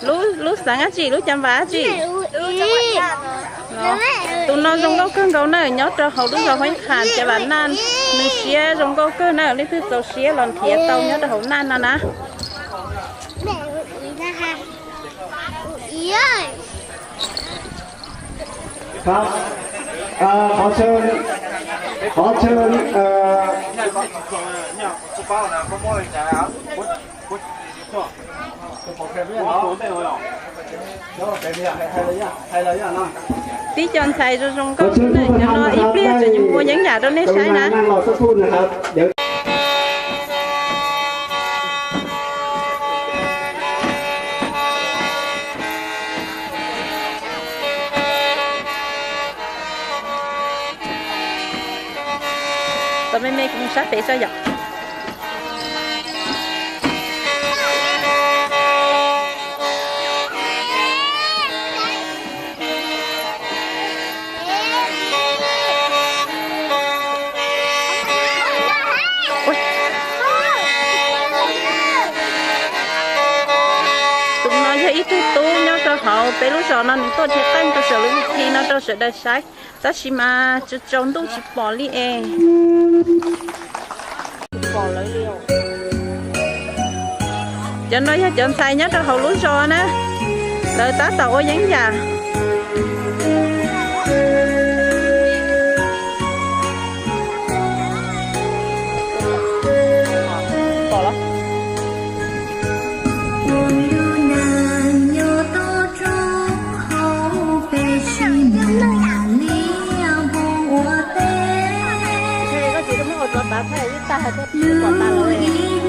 Lub, lub xeev dab tsi, lub cas vas dab tsi? Tus no zoo nkauj kawg nkaus na, nyob rau hauv lub zos Huaib Khas, cas vas naj, nws siab zoo nkauj kawg na, leej twg txaus siab los nrhiav tau nyob rau hauv naj no na. Qhov chaw, qhov chaw, tib co ntxhais zoo zoo nkauj na, cov no ib pliag tseem yuav ua yeeb yam rau nej saib na. Tos me me kuv mus sab pem tso yom. Tus no yog ib tug tub nyob rau hauv peb lub zos no, nws tuaj dhia qeej rau saum lub vij thi no rau sawv daws saib, tab sis mas tsaus ntuj tsis pom li es. Cov no yog cov ntxhais nyob rau hauv lub zos na, lawv tab tom ua yeeb yam.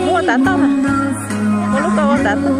Muab tav toj, muab lub ko ua tav toj.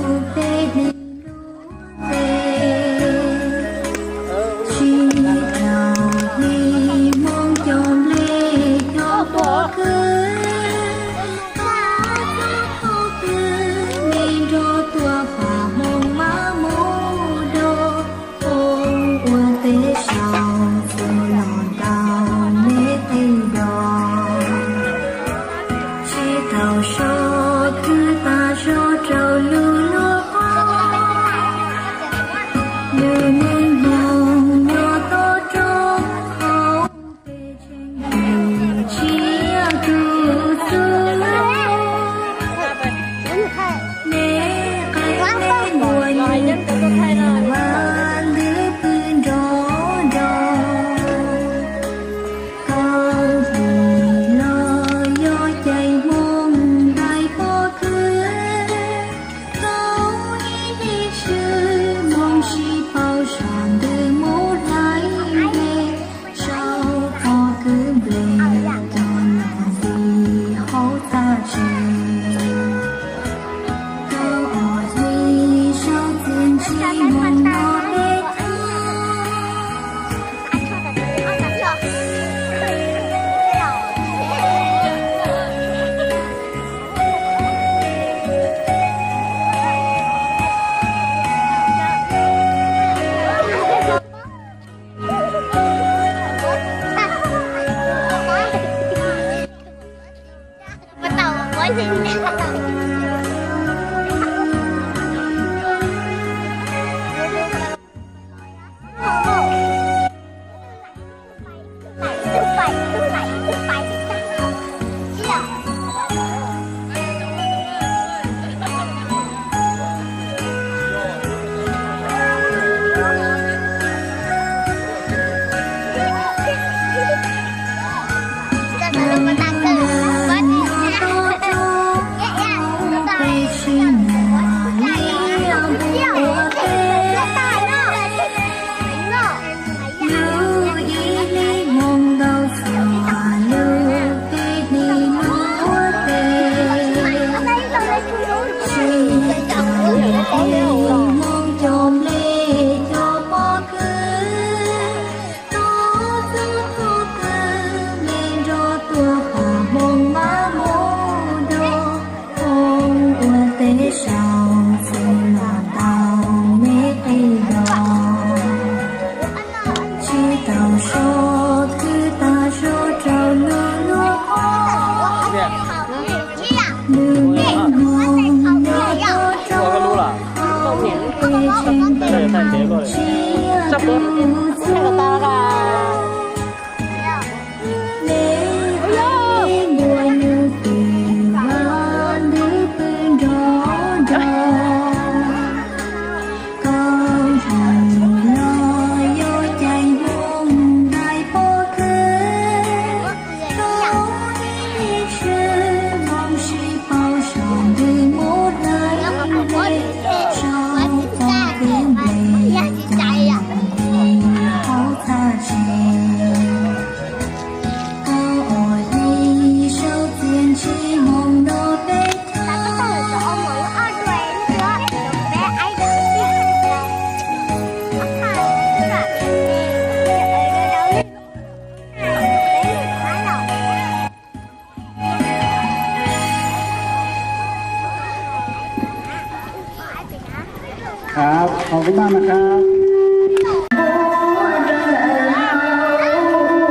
ครับ ขอบคุณมากนะครับ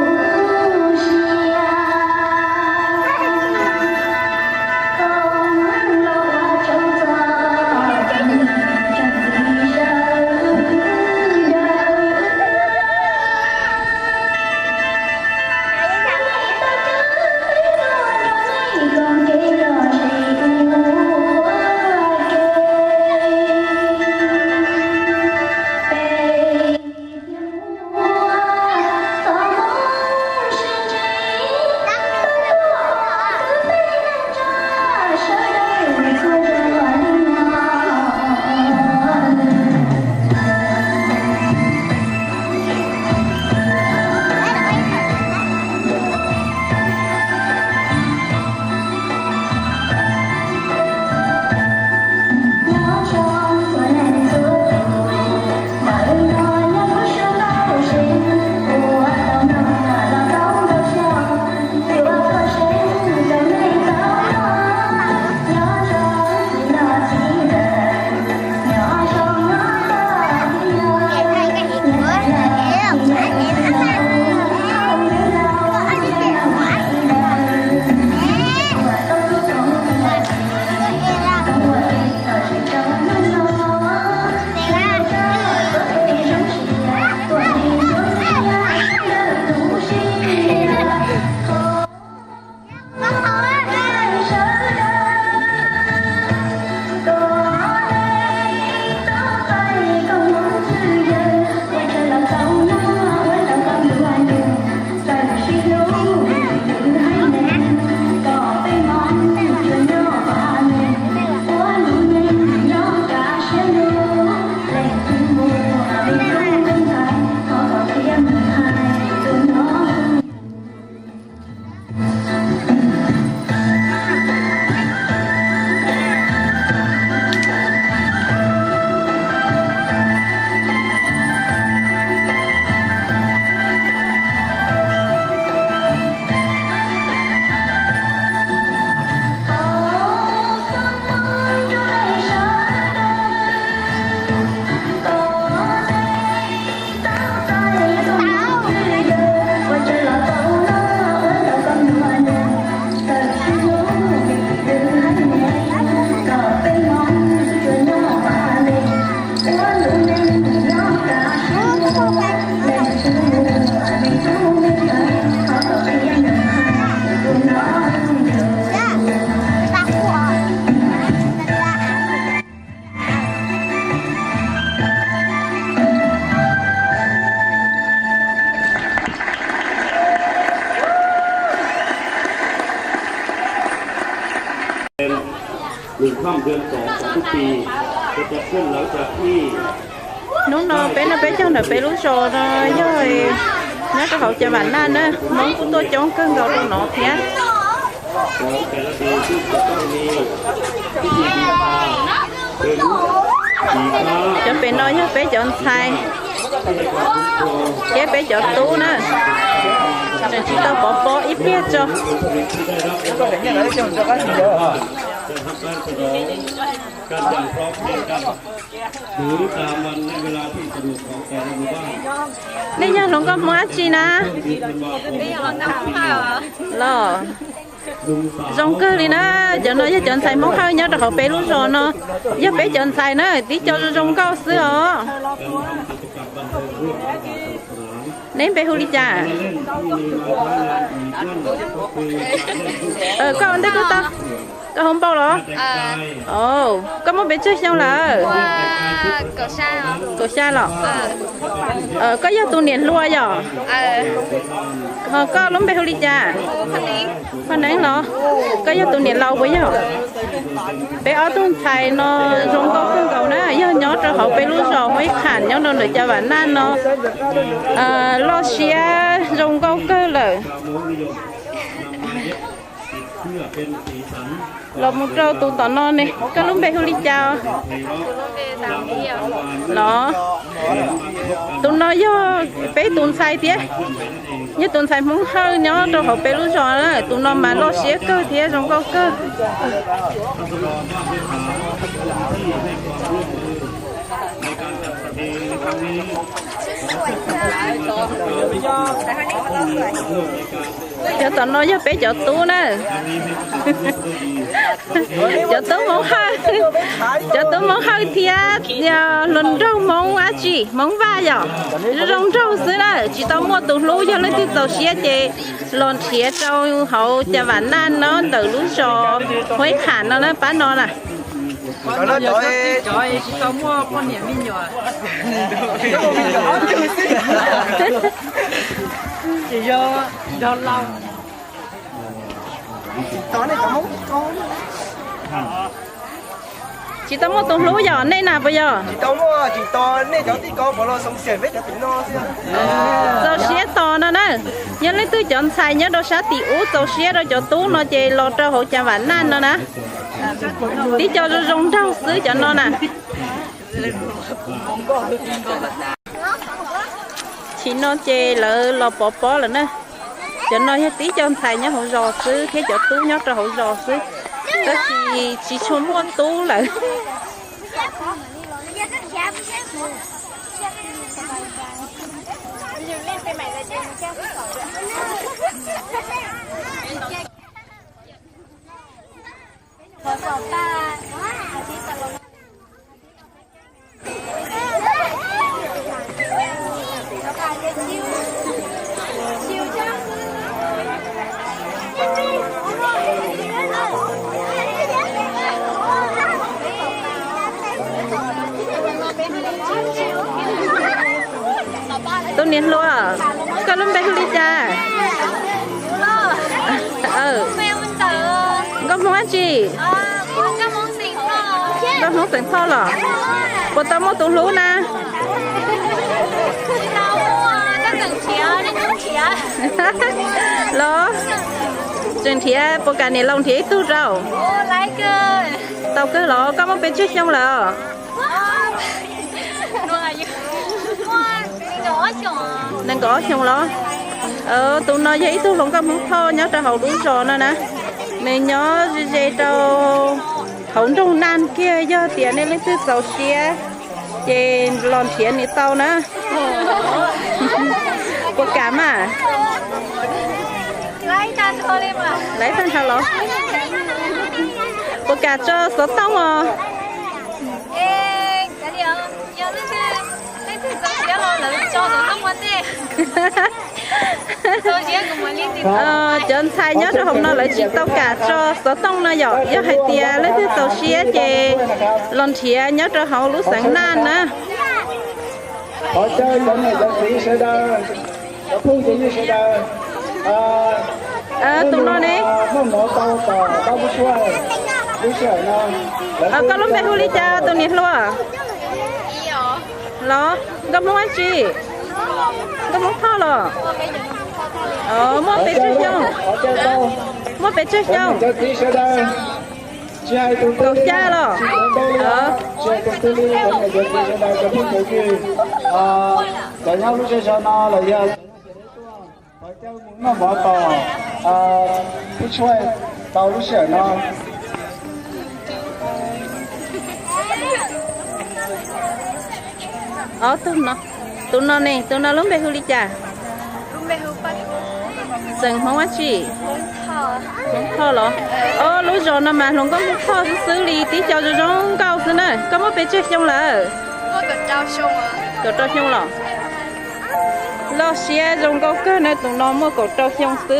Mùng năm tháng sáu hàng năm, cứ vào mùng năm tháng sáu hàng năm, cứ vào mùng năm tháng sáu hàng năm, cứ vào mùng năm tháng sáu hàng năm. Hnub no peb noj peb caug ntawm peb lub zos no yog nyob rau hauv cov vam naj na, Hmoob kuj tuaj coob kawg nkaus rau no thiab. Cov pem no yog peb cov ntxhais thiab peb cov tub na, tseem tsis tau pov pob ib pliag tso. Nej yog hluas nkauj Hmoob dab tsi na? Los zoo kawg li na, cov no yog cov ntxhais Hmoob Hawj nyob rau hauv peb lub zos no, yog peb cov ntxhais na, tib co zoo zoo nkauj xwb os. Neb npe hu li cas? Koj ua ntej kuj tau. Koj hu npauj los? Koj muaj pes tsawg xyoo lawm? Kaum xya los? Koj yog tus niam hluas yom? Ho koj lub npe hu li cas? Poj Neeb los? Koj yog tus niam laus puas yog? Peb ob tug ntxhais no zoo nkauj kawg nkaus na, yog nyob rau hauv peb lub zos Huaib Qham nyob rau ntawm Cam Vam Naj no loj siab zoo nkauj kawg lawm. Los mus rau tus tom no ne, koj lub npe hu li cas? Los, tus no yog peb tus ntxhais thiab, yog tus ntxhais Hmoob Hawj nyob rau hauv peb lub zos na, tus no mas loj siab kawg thiab zoo nkauj kawg. Cov tom no yog peb cov tub na. Cov tub Hmoob Hawj, cov tub Hmoob Hawj thiab hluas nraug Hmoob dab tsi, Hmoob Vaj yom. Zoo nraug xwb na, tsis tau muaj tus hlub, yog leej twg txaus siab ces los nrhiav rau hauv Cam Vam Naj no ntawm lub zos Huaib Qham no na, pab no na. Tsis tau muaj tus hlub yog nej na puas yog? Txaus siab tos no na. Yog leej twg cov ntxhais nyob rau sab tim ub txaus siab rau cov tub no ces los rau hauv Cam Vam Naj no na. Tib co zoo zoo nraug xwb cov no na. Chim no ces lawv los pov pob lawm na. Cov no yog tib co ntxhais nyob hauv zos xwb thiab cov tub nyob rau hauv zos xwb, tab sis tsis tshua muaj tub lawm. Tus niam hluas, koj lub npe hu li cas? Nkauj Hmoob dab tsi? Nkauj Hmoob xeem Thoj los? Puas tau muaj tus hlub na? Los, tseem nrhiav, puas kam niam laus nrhiav ib tug rau? Tau kawg los, koj muaj pes tsawg xyoo lawm? Nees nkaum ob xyoos los? Tus no yog ib tug hluas nkauj Hmoob Thoj nyob rau hauv lub zos no na. Nws nyob ze ze rau hauv nroog Naj kiag, yog tias nej leej twg txaus siab ces los nrhiav nws tau na. Puas kam mas? Laiv tag nrho los? Puas kam tso xov tooj os? Cov ntxhais nyob rau hauv no lawv tsis tau kam tso xov tooj no yom. Yog hais tias leej twg txaus siab ces los nrhiav nyob rau hauv lub xeev Naj na. Thov caw cov niam cov txiv sawv daws, cov phooj cov ywg sawv daws, tus no ne, koj lub npe hu li cas tus niam hluas? Los, nkauj Hmoob dab tsi? Nkauj Hmoob Thoj los? Muaj pes tsawg xyoo? Muaj pes tsawg xyoo? Kaum xya los? Cov nyob lub zej zog no los yog noj mov tos pub tshuaj tau lub sij hawm no. Tus no ne, tus no lub npe hu li cas? Xeem Hmoob dab tsi? Hmoob Thoj los? Ob lub zos no mas hluas nkauj Hmoob Thoj xwb xwb li, tib co zoo zoo nkauj xwb na. Koj muaj pes tsawg xyoo lawm? Kaum rau xyoo los? Loj siab zoo nkauj kawg na, tus no muaj kaum rau xyoo xwb.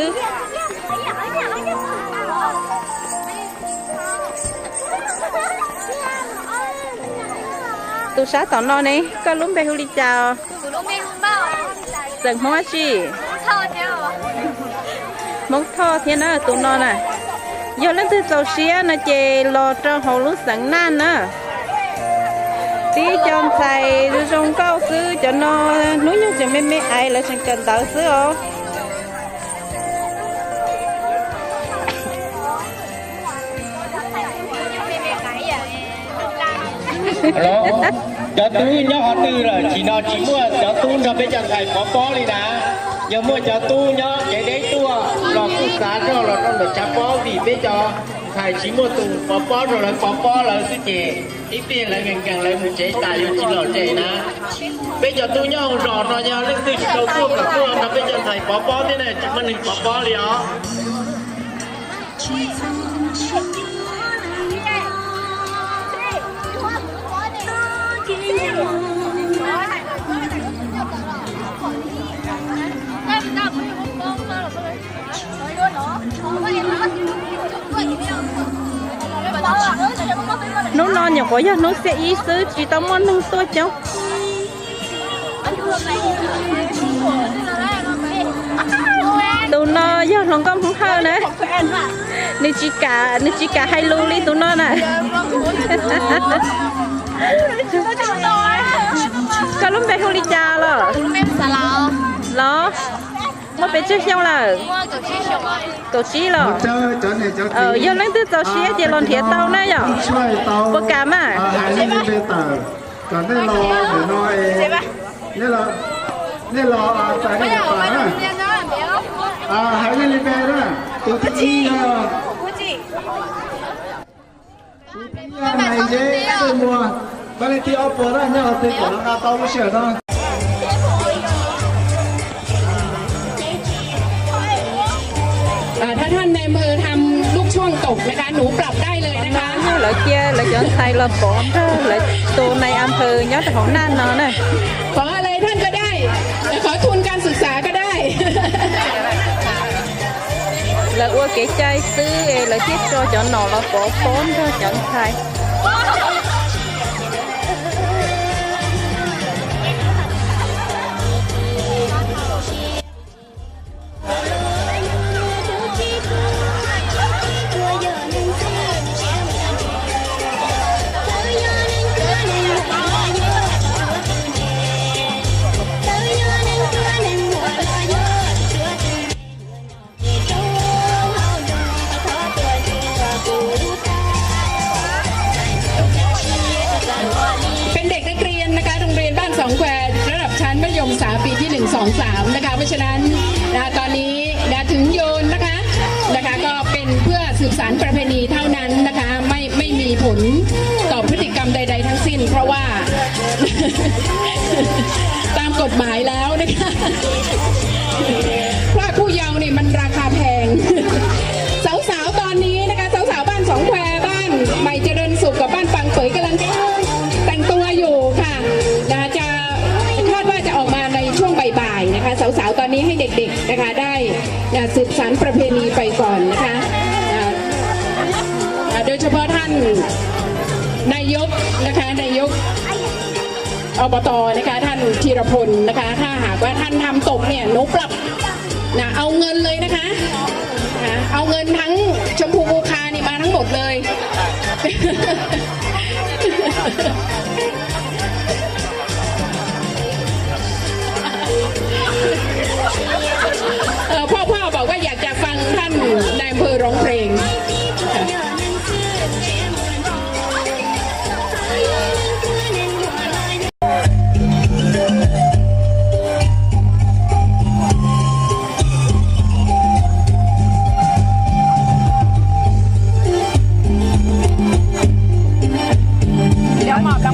Tus sab tom no ne, koj lub npe hu li cas? Xeem Hmoob dab tsi? Hmoob Thoj thiab na tus no na. Yog leej twg txaus siab no ces los rau hauv lub xeev Naj na. Tib co ntxhais zoo nkauj xwb, cov no hnub nyoog tseem me me aiv, lawv tseem kawm ntawv xwb os. Cov tub nyob qhov twg lawm? Tam sim no tsis muaj cov tub nrog peb cov ntxhais pov pob li na. Yog muaj cov tub nyob kev deb tuaj los kuj xav coj los rau ntawm tshav pob, vim peb cov ntxhais tsis muaj tus pov pob rau lawv, pov pob lawv xwb ces ib pliag lawv nkees nkees lawv mus tsev tas yuav tsis los tsev na. Peb cov tub nyob hauv zos no yog leej twg tsis tau tuaj kom tuaj nrog peb cov ntxhais pov pob thiab na, tsis muaj neeg pov pob li os. Hnub no nyuam qhuav yog hnub xiab ib xwb, tsis tau muaj neeg tuaj coob. Tus no yog hluas nkauj Hmoob Hawj na. Nws tsis kam, nws tsis kam hais lus li tus no na. Koj lub npe hu li cas los? Los, muaj pes tsawg xyoo lawm? Kaum tsib los? Yog leej twg txaus siab ces los nrhiav tau na yom. Puas kam mas? Nej los, nej los txais nej cov pam na. Hais nej li npe na. Tus thib ib yog, tus thib ib yog Nais Yeb Xwj Muas, npaj leej thib ob puas na, nyob hauv tsev kom no nqa tau lub sij hawm no. À,ถ้าท่านนายอำเภอทำลูกช่วงตกนะคะ หนูปรับได้เลยนะคะ Lawv cia lawv cov ntxhais los pov nrog lawv tus nais a phws nyob rau hauv Naj no na. ขออะไรท่านก็ได้ ขอทุนการศึกษาก็ได้ Lawv ua kev cai xwb es lawv thiaj tso cov nom los pov pob nrog cov ntxhais.เป็นเด็กนักเรียนนะคะ โรงเรียนบ้านสองแควระดับชั้นมัธยมศึกษาปีที่หนึ่ง สอง สาม นะคะ เพราะฉะนั้นนะ ตอนนี้นะ ถึงโยนนะคะ นะคะ ก็เป็นเพื่อสืบสานประเพณีเท่านั้นนะคะ ไม่ ไม่มีผลต่อพฤติกรรมใดๆทั้งสิ้น เพราะว่า ตามกฎหมายแล้วนะคะ พรากผู้เยาว์เนี่ยมันราคาแพง สาวๆตอนนี้นะคะ สาวๆบ้านสองแคว บ้านใหม่เจริญสุขกับบ้านปังเปยกำลังแต่งตัวอยู่ค่ะ นะ จะ คาดว่าจะออกมาในช่วงบ่ายๆนะคะ สาวๆตอนนี้ให้เด็กๆนะคะ ได้ นะ สืบสานประเพณีไปก่อนนะคะ นะ อ่า โดยเฉพาะท่านนายกนะคะ นายก อบตนะคะ ท่านธีรพลนะคะ ถ้าหากว่าท่านทำตกเนี่ย หนูปรับ นะ เอาเงินเลยนะคะ นะ เอาเงินทั้งชมพูบูคานี่มาทั้งหมดเลย เอ่อ พ่อ พ่อบอกว่าอยากจะฟังท่านนายอำเภอร้องเพลง Cov mom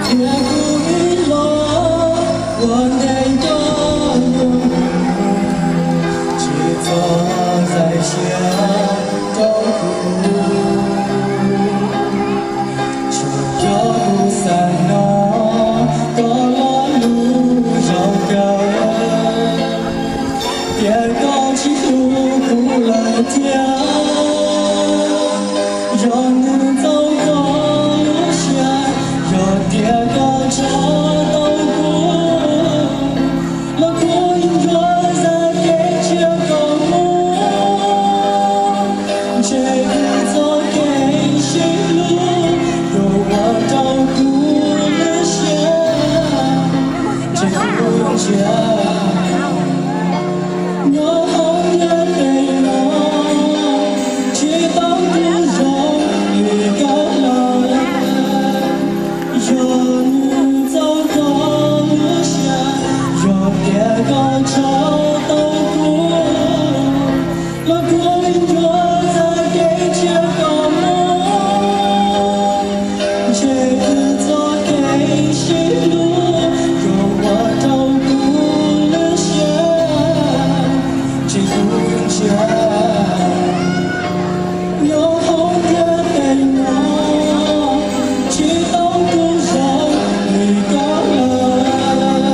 Thiab kuv ib los ua ntej cov nyuj, tsis txhob txaus siab rau kuv. Tsuas yog kuv xav hnov koj lo lus zoo kawg, tias koj tsis hlub kuv lawm thiab. Yog nws txaus koj lub siab, yog tias koj tso tau kuv, los kuv yuav zam kev cia koj mus. Ntshe kuv txoj kev sib hlub yuav ua rau kuv lub siab, ntshe kuv ntsia nyob hauv ntiaj teb no, tsis tau tus zoo li koj lawm. Yog nws txaus koj lub siab, yog tias koj tso tau kuv, los kuv yuav zam kev cia koj mus. Ntshe kuv txoj kev sib hlub yuav ua rau kuv lub siab, ntshe kuv ntsia nyob hauv ntiaj teb no, tsis tau tus zoo li koj lawm.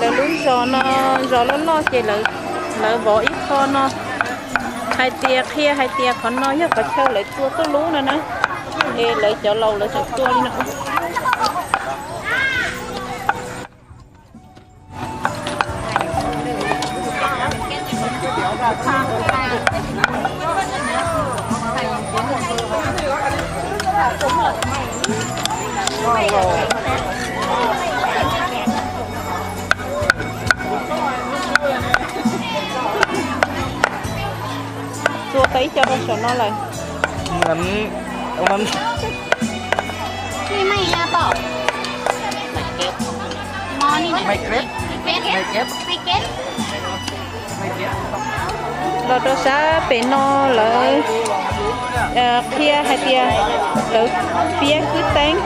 Lawv lub zos no, zos loj loj ces lawv vov ib qho no. Hais tias qhia hais tias qhov no yog qhov chaw lawv tua tuj lub no na. Es lawv cov laus lawv tseem tua li no. Saum no lawm. Los rau sab pem no lawv qhia hais tias lawv piab kwv teeb.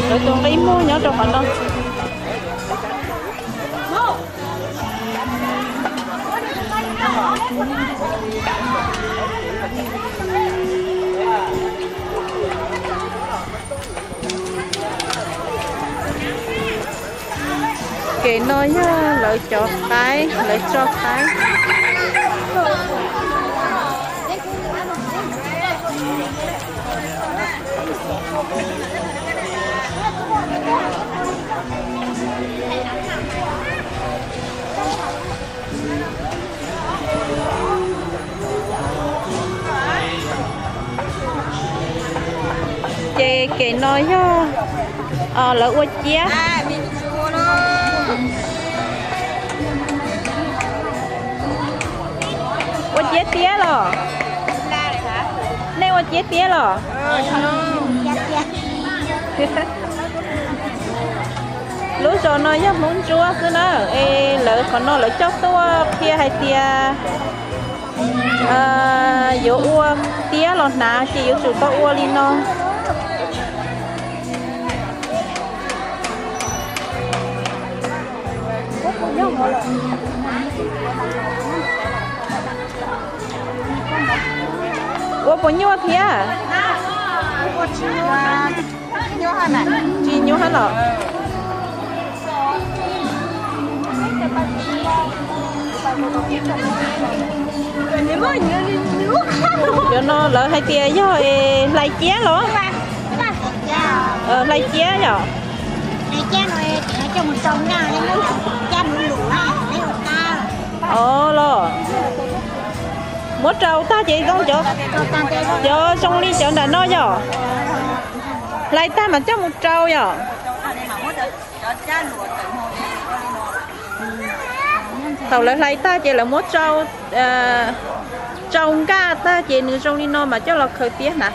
Lawv tus nqi muag nyob rau qhov no. Kem no yog lawv cov qaib, lawv tso qaib. Ces kem no yog lawv ua ciab. Ua ciab tiab los? Nej ua ciab tiab los? Lub zos no yog Hmoob Ntsuab xwb na, es lawv qhov no lawv coj tuaj qhia hais tias yuav ua tiab los hnav ces yuav tsum tau ua li no. Ua puas nyuaj thiab? Tsis nyuaj hab los? Cov no lawv hais tias yog hlais ciab los? Hlais ciab yom? Os los, muab rau tag ces zoo cov, cov zoo li cov nram no yom? Hlais tag mas coj mus rau yom? Thaum lawv hlais tag ces lawv muab rau, rau nkaj tag ces nws zoo li no mas coj los khaws tiab hnav.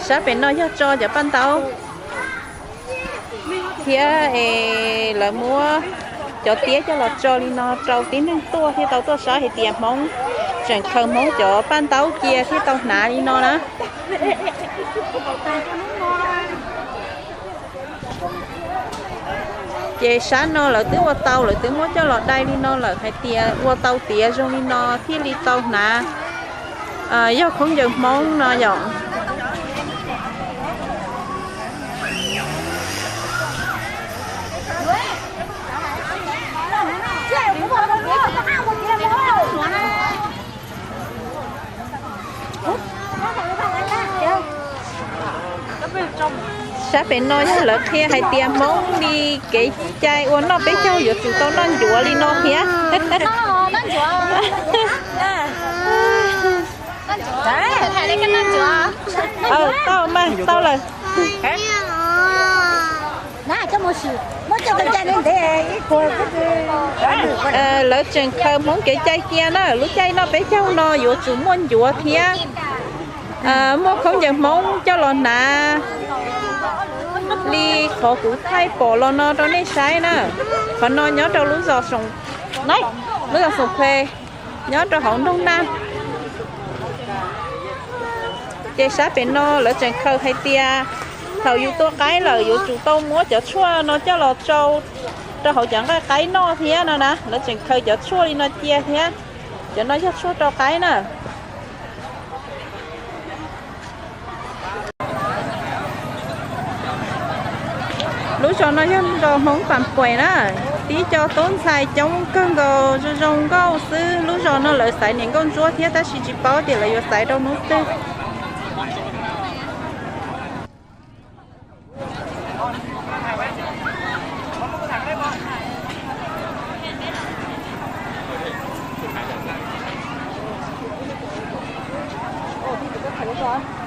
Sab pem no yog tso cov paj ntaub thiab es lawv muab cov tiab coj los tso li no rau tib neeg tuaj thiaj tau tuaj saib hais tias Hmoob tseem khaws Hmoob cov paj ntaub cia thiaj tau hnav li no na. Ces sab no lawv twb ua tau, lawv twb muab coj los dai li no lawm hais tias ua tau tiav zoo li no thiaj li tau hnav, yog khaub ncaws Hmoob no yom. Sab pem no yog lawv qhia hais tias Hmoob li kev cai ua noj peb caug yuav tsum tau noj ncuav li no thiab. Tau mas tau lawm. Lawv tseem khaws Hmoob kev cai cia na, lub caij noj peb caug no yuav tsum muaj ncuav thiab muaj khaub ncaws Hmoob coj los hnav li qhov kuv thaij pom los no rau nej saib na. Qhov no nyob rau lub zos Xoom, lub zos Xoom Phe, nyob rau hauv nroog Naj. Ces sab pem no lawv tseem khaws hais tias thaum yus tua qaib lawm yuav tsum tau muab cov tshuaj no coj los tsau rau hauv cov nqaij qaib noj thiab no na. Lawv tseem khaws cov tshuaj li no cia thiab. Cov no yog tshuaj rau qaib na. Lub zos no yog zos Hmoob Pam Puem na, tib co tub ntxhais coob kawg nkaus zoo zoo nkauj xwb. Lub zos no lawv xaiv niam nkauj ntsuab thiab tab sis tsis paub tias lawv yuav xaiv rau hnub twg.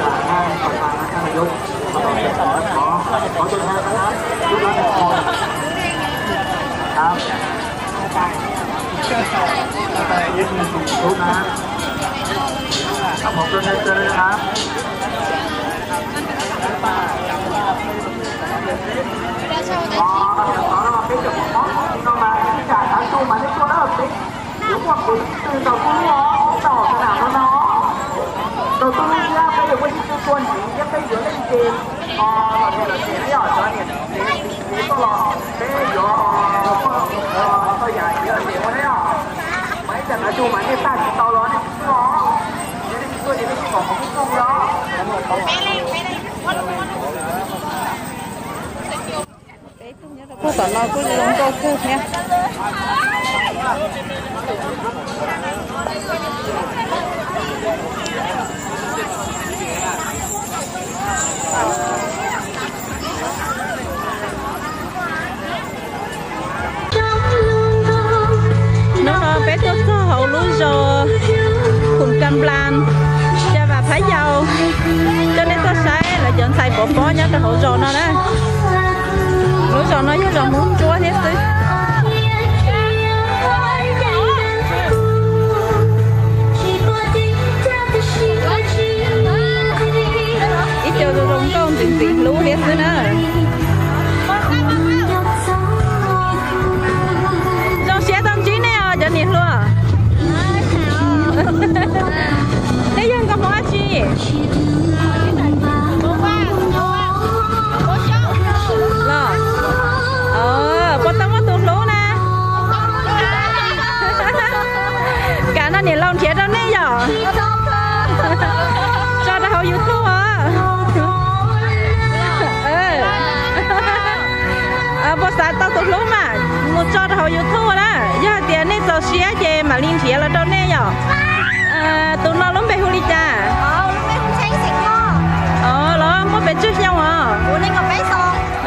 là hai phần ba nó sẽ là dấu. Có, có tôi theo đó. Lúc đó là thôi. Đó. Đúng đó. Có một tôi theo tôi đó. Ờ, đó là cái chụp một món không, nhưng mà cái trà thảo su mà nó chua đó là tí. Đúng không? Từ đầu tôi lo, ông tỏ cái nào nó no. Đầu tôi lo ra, cái điều quên tôi tuần chỉ, cái cái giữa lên gì. Ờ, là thì là thì nó ở đó thì, thì, thì tôi lo. Cái giữa, ờ, tôi, ờ, tôi giải thì là thì tôi thấy rồi. Mấy trận nói chung mà như ta chỉ tàu lo thì cũng lo. Thế thì tôi thì tôi chỉ có một cái chung đó. Peb tug nyob rau puag tom no kuj zoo nkauj kawg thiab. Hnub no peb tuaj txog hauv lub zos Khum Kam Nplas, Xya Vam Phab Yau, coj nej tuaj saib lawv cov ntxhais pov pob nyob rau hauv zos no na. Lub zos no yog zos Hmoob Ntsuab thiab xwb. Ib co zoo zoo nkauj ntxim ntxim hlub thiab xwb na. Zoo siab tau ntsib nej os cov niam hluas. Neb yog nkauj Hmoob dab tsi? Los. Li nrhiav los rau nej yom. Tus no lub npe hu li cas? Os los, muaj pes tsawg xyoo os? Nees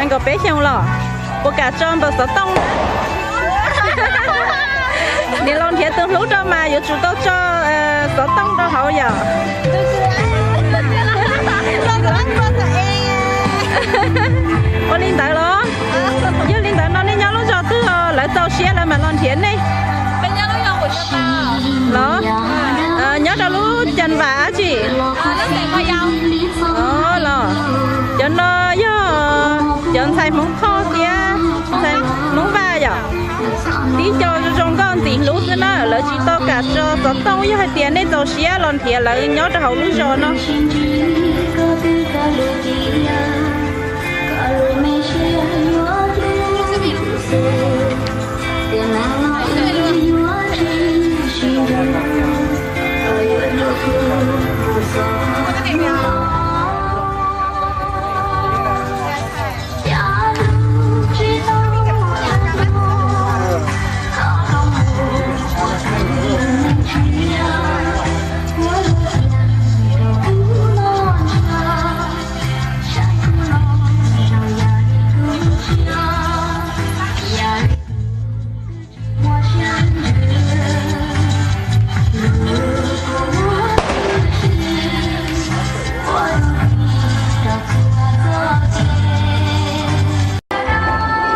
nkaum peb xyoos los. Puas kam tso npaum xov tooj? Niam laus nrhiav tus hlub rau mas yuav tsum tau tso xov tooj rau hauv yom. Ua li ntawd los? Yog li ntawd no nej nyob lub zos twg os? Lawv txaus siab lawv mam los nrhiav nej. Los, nyob rau lub Cas Vam dab tsi? Los, cov no yog cov ntxhais Hmoob Thoj thiab ntxhais Hmoob Vaj yom. Tib co zoo zoo nkauj ntxim hlub xwb na, lawv tsis tau kam tso xov tooj, yog hais tias nej txaus siab los nrhiav lawv nyob rau hauv lub zos no.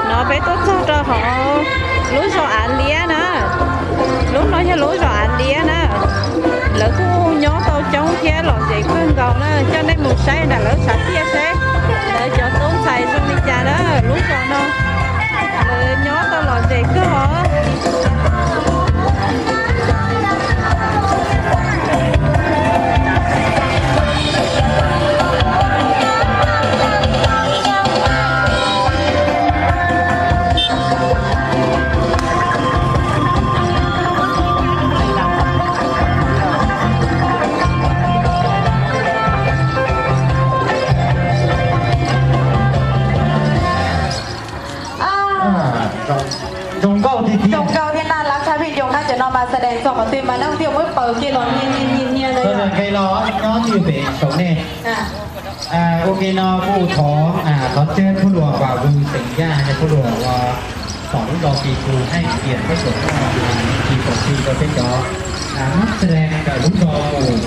No peb tuaj txog rau hauv lub zos Av Liab na. Lub no yog lub zos Av Liab na. Lawv kuj nyob tau coob thiab lom zem kawg nkaus na. Coj nej mus saib nram lawv tshav tiaj seb lawv cov tub ntxhais zoo li cas na. Lub zos no lawv nyob tau lom zem kawg os. Zoo nkauj tiag tiag. Zoo nkauj thiab na, lab tshab phim nyoos na, cov no mas xav dees txog qhov twg mas neeg thiaj muab paws kiag los nyias nyias nyias nyias na. Nqe los nyob twj ywm pem saum nej. Ua ke no kuj thov, thov tseb phub luas Vam Vwm xeem Yaj, phub luas uas tom lub zos Kis Kus, hais tias peb tuam toj Kis Kaum Tij rau peb cov mab xees ntawm lub zos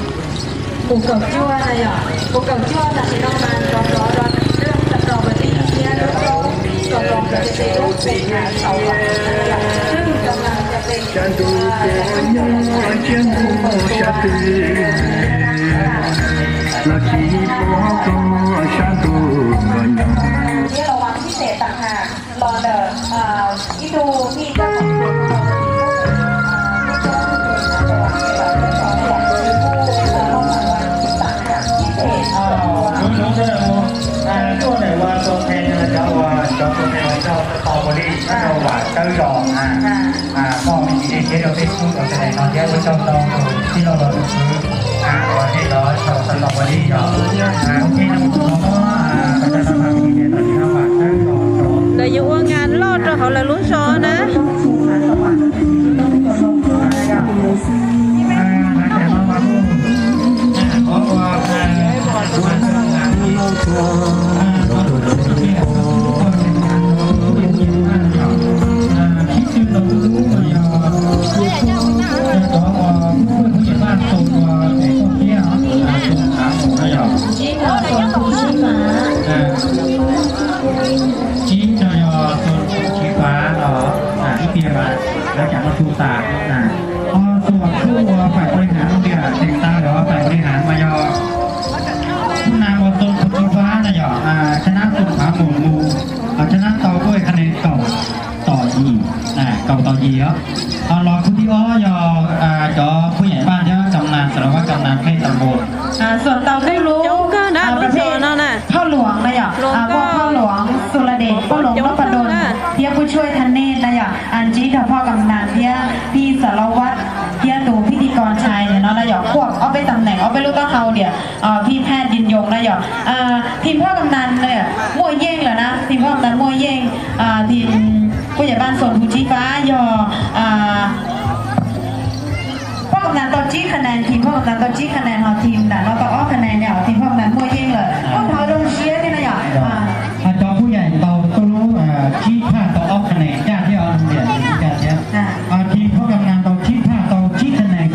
Mus Kaum Cuaj na yom, Mus Kaum Cuaj tam sim no mas rov rov rau lub zos Mus Kaum Tij thiab lub zos Mus Kaum Tij lub xeem Saum Vam na yom, lub zos Mus Kaum Tij. Thiab los mas tib tes tag hais los ntawm ib tug tij tuaj ntawm uas tus nthe cov uas cov tus nthe uas rau tau ua li rau Vam Tawb Zos na. Poj me ntsis dej siab rau peb tub rau sawv daws no thiab ua tsaug rau tus tij laug los tus kwv uas nej cov tau tau ua li yog ua ke no mus no. Lawv yuav ua nkas loj rau hauv lawv lub zos na. Tsib no yog Xuas Tshwv Fav los ib tiag mas lawv cov no tu tas. Ho Xuas Tshwv Fav, Faim Plis Hav tias tseem tau yog Faim Plis Hav mas yog khub nas uas Xuas Tshwv Fav na yom, tshaj nab Xuas Fav mus mus, tshaj nab tau kuj kha ne kaum tom yim, kaum tom yim os. Ho los khub thib ob yog cov phub yam paj thiab kam nas, sawv daws vaj kam nas pej tam npus. Xuas tau tej lub phauj luam na yom, phauj luam Xus Las Des, phauj luam Npab Pas Doos thiab Pub Tshuaj Thaj Nej na yom, ntsib rau phauj kam nas thiab phij Xas Las Vaj thiab tus phij Thij Kos Ntshai no na yom, kuam ob peb tam neem ob peb lub taub hau tias phij Phaj Yim Yoos na yom. Thim phauj kam nas muaj yeej lawm na, thim phauj kam nas muaj yeej, thim phauj yam paj Xuas Tshwv Fav yog Nas tau tsib qha nas, thim phoj nas tau tsib qha nas, ho thim nram no tau ob qha nas, thim phoj nas muaj yeej lawm. Ua thov zoo siab thiab na yom. Cov kuj yaim tau tuj lub tsib phaj tau ob qha nas caj thiab os, thiab. Thim phoj nas tau tsib phaj tau tsib qha nas.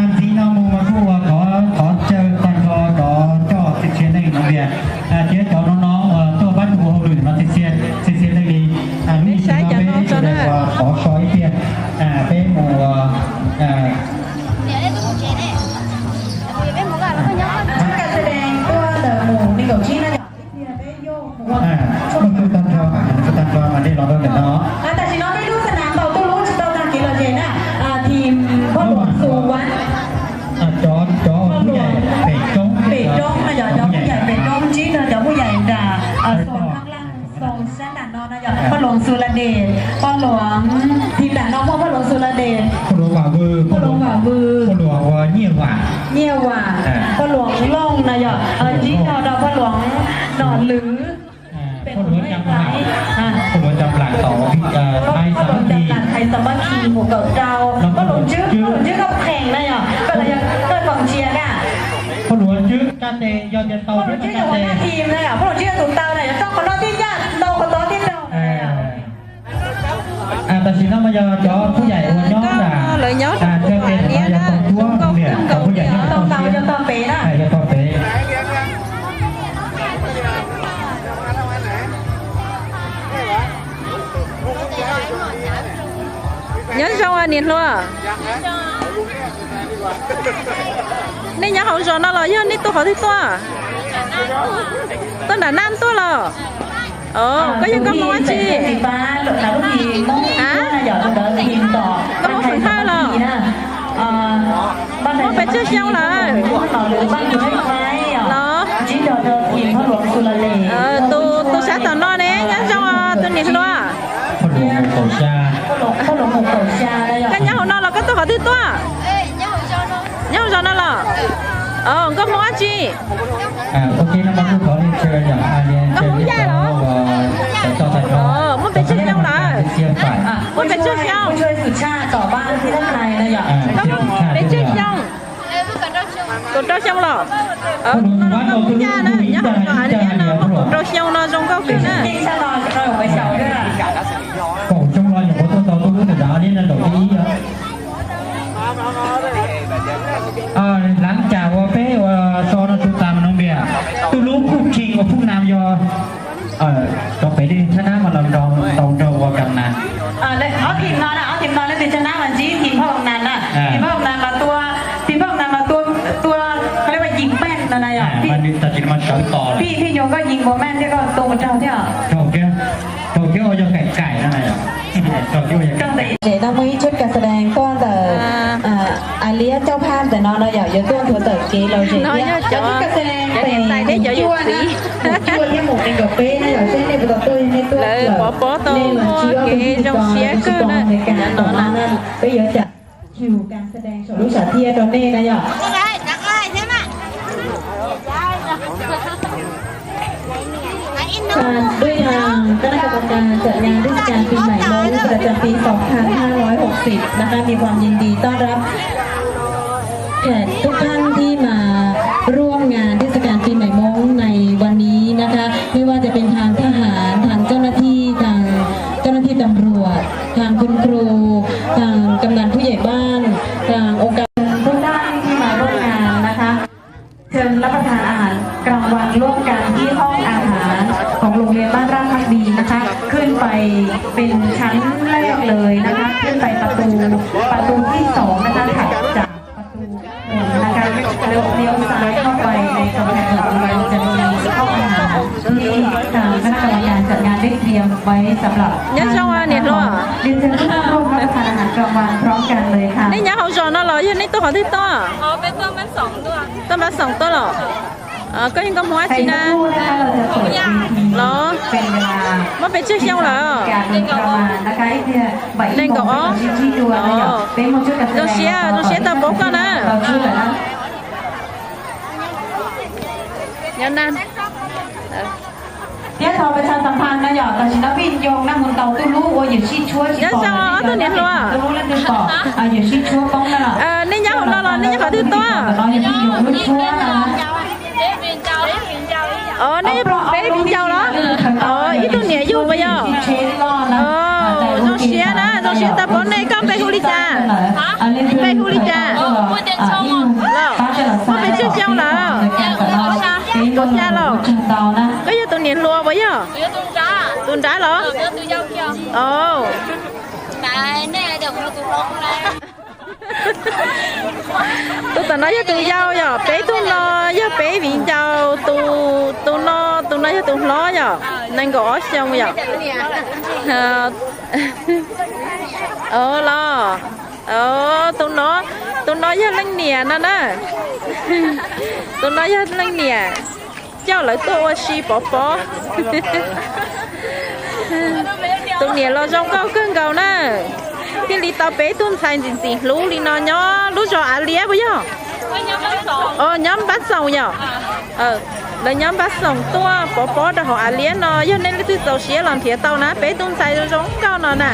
Ntxiv no mus mas kuj ua thov, thov caw tag nrho cov coj txhia txhia leej no tias, thiab cov no no uas tuaj pab tug ua hauj lwm no txhia txhia leej li. Lub sij hawm no peb sawv daws ua thov so ib tiag, peb mus ua Các xe đen tuaj ntawm mùng ngày mùng chín tháng năm. Moj tug tag nrho, tug tag nrho mas nej los rau ntawm no. Tam sim no peb lub xab nam tau tuj lub tsis tau tag kev los ze na, thim Phob Luam Xu Vab. Cov, cov phob luam pem roob, pem roob no yog cov phob yaim pem roob ntsib rau cov phob yaim nram Xoo Thab Laj, Xoo sab nram no no yog phob luam Xu La Des, phob luam, thim nram no muaj phob luam Xu La Des, phob luam Vam Vwm, phob luam Vam Vwm, phob luam Nyiaj Vam, Nyiaj Vam, phob luam Looj no yog ntsib rau phob luam Nom Lwm, phob luam Cam Plam, phob luam Cam Plam tom Thai Samathi, Thai Samathi mùa cậu rau, phob luam Tswb, phob luam Tswb Koj Pheej na yog, koj los yog koj koom ntsia na. Phob luam Tswb Kab Tes yog tias tau Tswb Kab Tes, phob luam Tswb yog tus tau na, yog tau qhov no thiaj ncaj, tau qhov tod thiaj raug. Tam sim no mas yog cov phob yaim uas nyob nram, lawv nyob, cov phob yaim nyob tau pem na, yog tau pem. Nyob zoo niam hluas. Nej nyob hauv zos no los yog nej tuaj qhov twg tuaj? Tuaj nram Naj tuaj los? Koj yog nkauj Hmoob dab tsi? Koj Hmoob Fwm Thawj los? Muaj pes tsawg xyoo lawm? Los? Tus, tus sab tom no ne, nyob zoo tus niam hluas. Koj nyob hauv no los koj tuaj qhov twg tuaj? Nyob hauv zos no los? Nkauj Hmoob dab tsi? Nkauj Hmoob Yaj los? Muaj pes tsawg xyoo lawm? Muaj pes tsawg xyoo? Nkauj Hmoob pes tsawg xyoo? Kaum rau xyoo los? Tus no los nkauj Hmoob Yaj na, nyob hauv zos Av Liab no, muaj kaum rau xyoo no zoo nkauj kawg na. Kaum xyoo los nyuam qhuav tuaj tau tuj lub ntawm Av Liab no zaum thib ib. Lav cas ua peb ua so no tsuas tas no npias, tuj lub kuj khij ua phub nam yog cov pem li Tshab Nab mas los nrog tau nrog ua kam nas. Ob thim no na, ob thim no leej twg Tshab Nab mas ntsib thim Phaj Vam Nas na, thim Phaj Vam Nas mas tua, thim Phaj Vam Nas mas tua, tua, qhov li ua yim meej no na yog. Phij Nyuas koj yim npaum meej thiab koj tua mus raug thiab. Raug thiab, yog kaim kaim no na yog. Zem no muaj ib tsab kas xas dees tuaj ntawm Av Liab coj phaj ntawm no no yog yuav tuaj nthuav tawm kev los zem thiab. Cov tsab kas xas dees pem mus cuaj na, mus cuaj thiab mus nees nkaum peb na yog seb nej puas tau tuaj, nej tuaj lawm, nej los tsis ob tug pib tsis tau, tus tsis tau Amelikas tom no na, peb yuav cam Chu kas xas dees saum lub sam thiaj rau nej na yog. Ban tuyên truyền các cán bộ công anจัดงานเทศกาลปีใหม่มงประจำปีสองพันห้าร้อยหกสิบนะคะ มีความยินดีต้อนรับแขกทุกท่านที่มาร่วมงานเทศกาลปีใหม่มงในวันนี้นะคะ ไม่ว่าจะเป็นทางทหาร ทางเจ้าหน้าที่ ทางเจ้าหน้าที่ตำรวจ ทางคุณครู ทางกำนันผู้ใหญ่บ้าน ทางองค์การ ทุกท่านที่มาร่วมงานนะคะ เชิญรับประทานอาหารกลางวันร่วมกันที่ห้องอาหารของโรงเรียนบ้านราชภักดีนะคะ ขึ้นไปเป็นชั้นแรกเลยนะคะ ขึ้นไปประตู ประตูที่สองนะคะ ถัดจากประตูหนึ่งนะคะ แล้วเลี้ยวซ้ายเข้าไปในกำแพงของโรงเรียนจะมีห้องอาหารที่ทางคณะกรรมการจัดงานได้เตรียมไว้สำหรับ Nyob zoo niam hluas. เรียนเชิญทุกท่านร่วมรับประทานอาหารกลางวันพร้อมกันเลยค่ะ Nej nyob hauv zos no los yog nej tuaj qhov twg tuaj? Tuaj Npab Xoom tuaj los? Koj yog nkauj Hmoob dab tsi na? Los? Muaj pes tsawg xyoo lawm? Nees nkaum ob. Zoo siab, zoo siab tau paub koj na. Nyob na. Nyob zoo ob tug niam hluas. Nej nyob hauv no los nej nyob qhov twg tuaj? Nej yog peb viv ncaus los? Ib tug niam yug puas yog? Zoo siab na, zoo siab tau paub nej. Koj npe hu li cas? Npe hu li cas? Muaj pes tsawg xyoo lawm? Kaum xya los? Koj yog tus niam hluas puas yog? Tus nrab los? Tus tom no yog tus yau yom, peb tug no yog peb viv ncaus, tus, tus no, tus no yog tus hlob yom, nees nkaum ob xyoo yom. Los, tus no, tus no yog leej niam no na. Tus no yog leej niam, coj lawv tuaj ua si pov pob. Tus niam los zoo nkauj kawg nkaus na. Thiaj li tau peb tug ntxhais ntxim ntxim hlub li no nyob lub zos Av Liab puas yog? Nyob Npab Xoom yom. Lawv nyob Npab Xoom tuaj pov pob rau hauv Av Liab no, yog nej leej twg txaus siab los nrhiav tau na, peb tug ntxhais zoo zoo nkauj no na.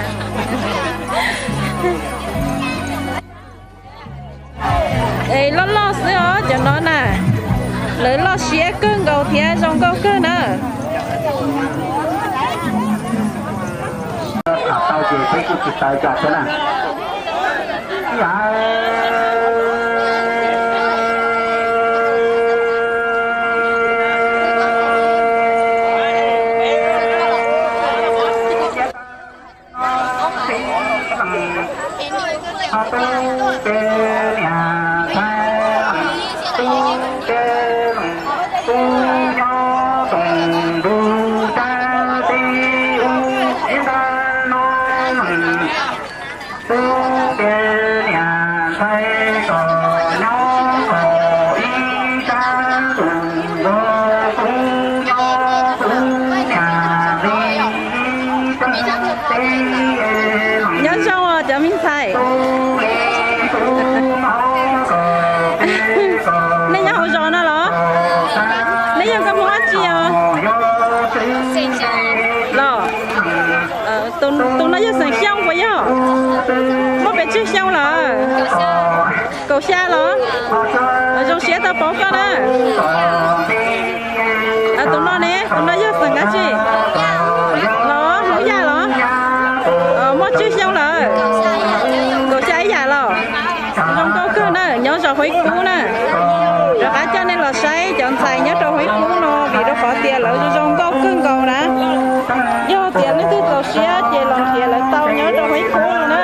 Es loj loj xwb os cov no na, lawv loj siab kawg nkaus thiab zoo nkauj kawg na. Tham tau ces peb kuj tsis tawv cas thiab na. Nyob zoo os cov me ntxhais. Nej nyob hauv zos no los? Nej yog nkauj Hmoob dab tsi os? Los, tus no yog xeem Xyooj puas yog? Muaj pes tsawg xyoo lawm? Kaum xya los? Zoo siab tau paub koj na. Tus no ne, tus no yog xeem dab tsi? Los Hmoob Yaj los? Muaj tsawg xyoo lawm? Kaum xya ib yam los? Zoo nkauj kawg na, nyob zos Huab Kub na. Rov qab coj nej los saib cov ntxhais nyob rau Huab Kub no vim rau qhov tias lawv zoo nkauj kawg nkaus na. Yog tias leej twg txaus siab ces los nrhiav lawv tau nyob rau Huab Kub no na.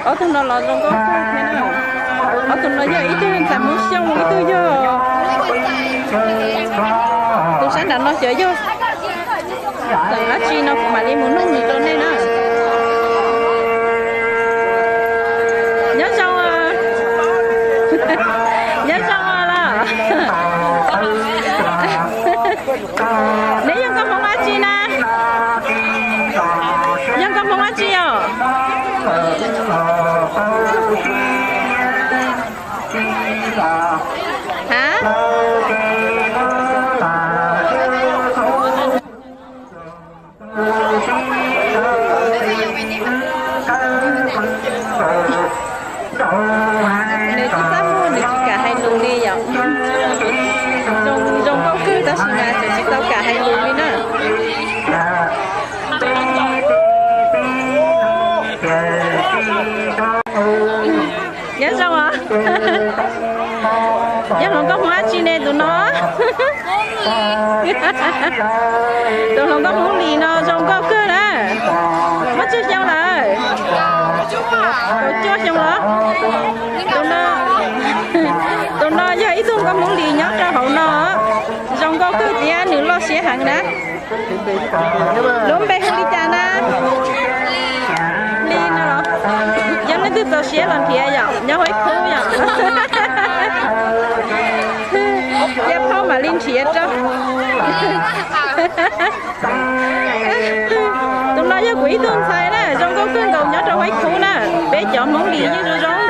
Ob tug no los zoo nkauj kawg thiab na. Ob tug no yog ib tug ntxhais Hmoob Xyooj, ib tug yog tus sab nram no xyov yog xeem dab tsi no kuv mam li mus nug nws rau nej na. Nyob zoo, nyob zoo los? Neb yog nkauj Hmoob dab tsi na? Yog nkauj Hmoob dab tsi os? Ha? Nws tsis txaj muag, nws tsis kam hais lus li yom. Zoo nkauj kawg tab sis mas tseem tsis tau kam hais lus li na. Nyob zoo os. Yog hluas nkauj Hmoob dab tsi ne tus no? Tus hluas nkauj Hmoob Lis no zoo nkauj kawg na. Muaj tsawg xyoo lawm? Kaum cuaj xyoo los? Tus no yog ib tug nkauj Hmoob Lis nyob rau hauv no, zoo nkauj kawg thiab nws loj siab heev na. Lub npe hu li cas na? Li no los? Yog leej twg txaus siab los nrhiav yom, nyob Huab Kub yom. Li nrhiav rau. Tus no yog kuv ib tug ntxhais na, zoo nkauj kawg nkaus nyob rau Huaib Khub na. Peb cov Hmoob Lis yeej zoo zoo.